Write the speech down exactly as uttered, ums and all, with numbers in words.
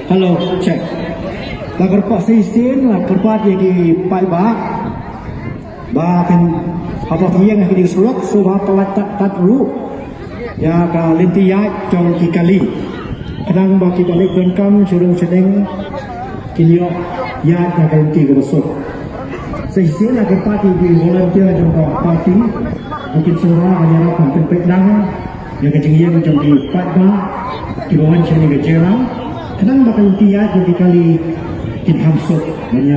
Hello, check. La kyrpad shisien, la kyrpad ïa ki paidbah ba kin haba phi ïeng ha kine ki surok, sngewbha pyllait tad tad ruh ïa ka lynti ïaid jong ki kali, khnang ba kiba leit donkam sha rung sha neng kin ïoh ïaid na ka lynti kaba suk. Sa shisien la kyrpad ïa ki volunteer jong ka party ba kin sngewbha ban ïarap ban pynpeit lang ïa ka jingïeng jong ki paidbah kiba wan sha kane ka jingïalang, khnang ba ka lynti ïaid jong ki kali kin kham suk ban ïaid.